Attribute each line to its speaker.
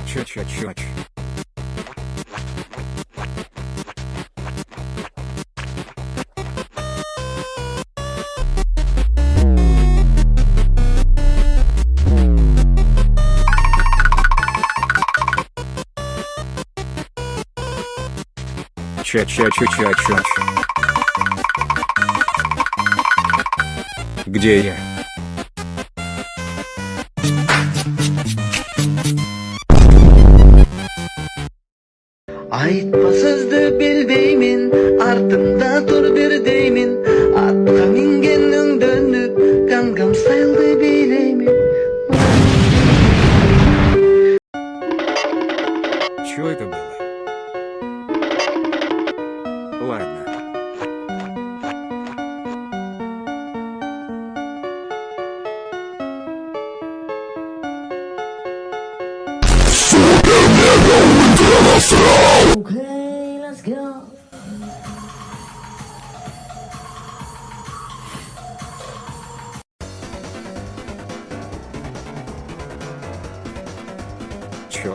Speaker 1: Чё чё чё чё. Чё чё чё чё чё чё. Где я?
Speaker 2: Айтпа сөзді білмеймін, артымда тұр бір деймін. Атқа мінген өңденіп, Гангам стайлды билеймін.
Speaker 1: Чё это было? Ладно.
Speaker 3: Okay, let's go.
Speaker 1: Чё?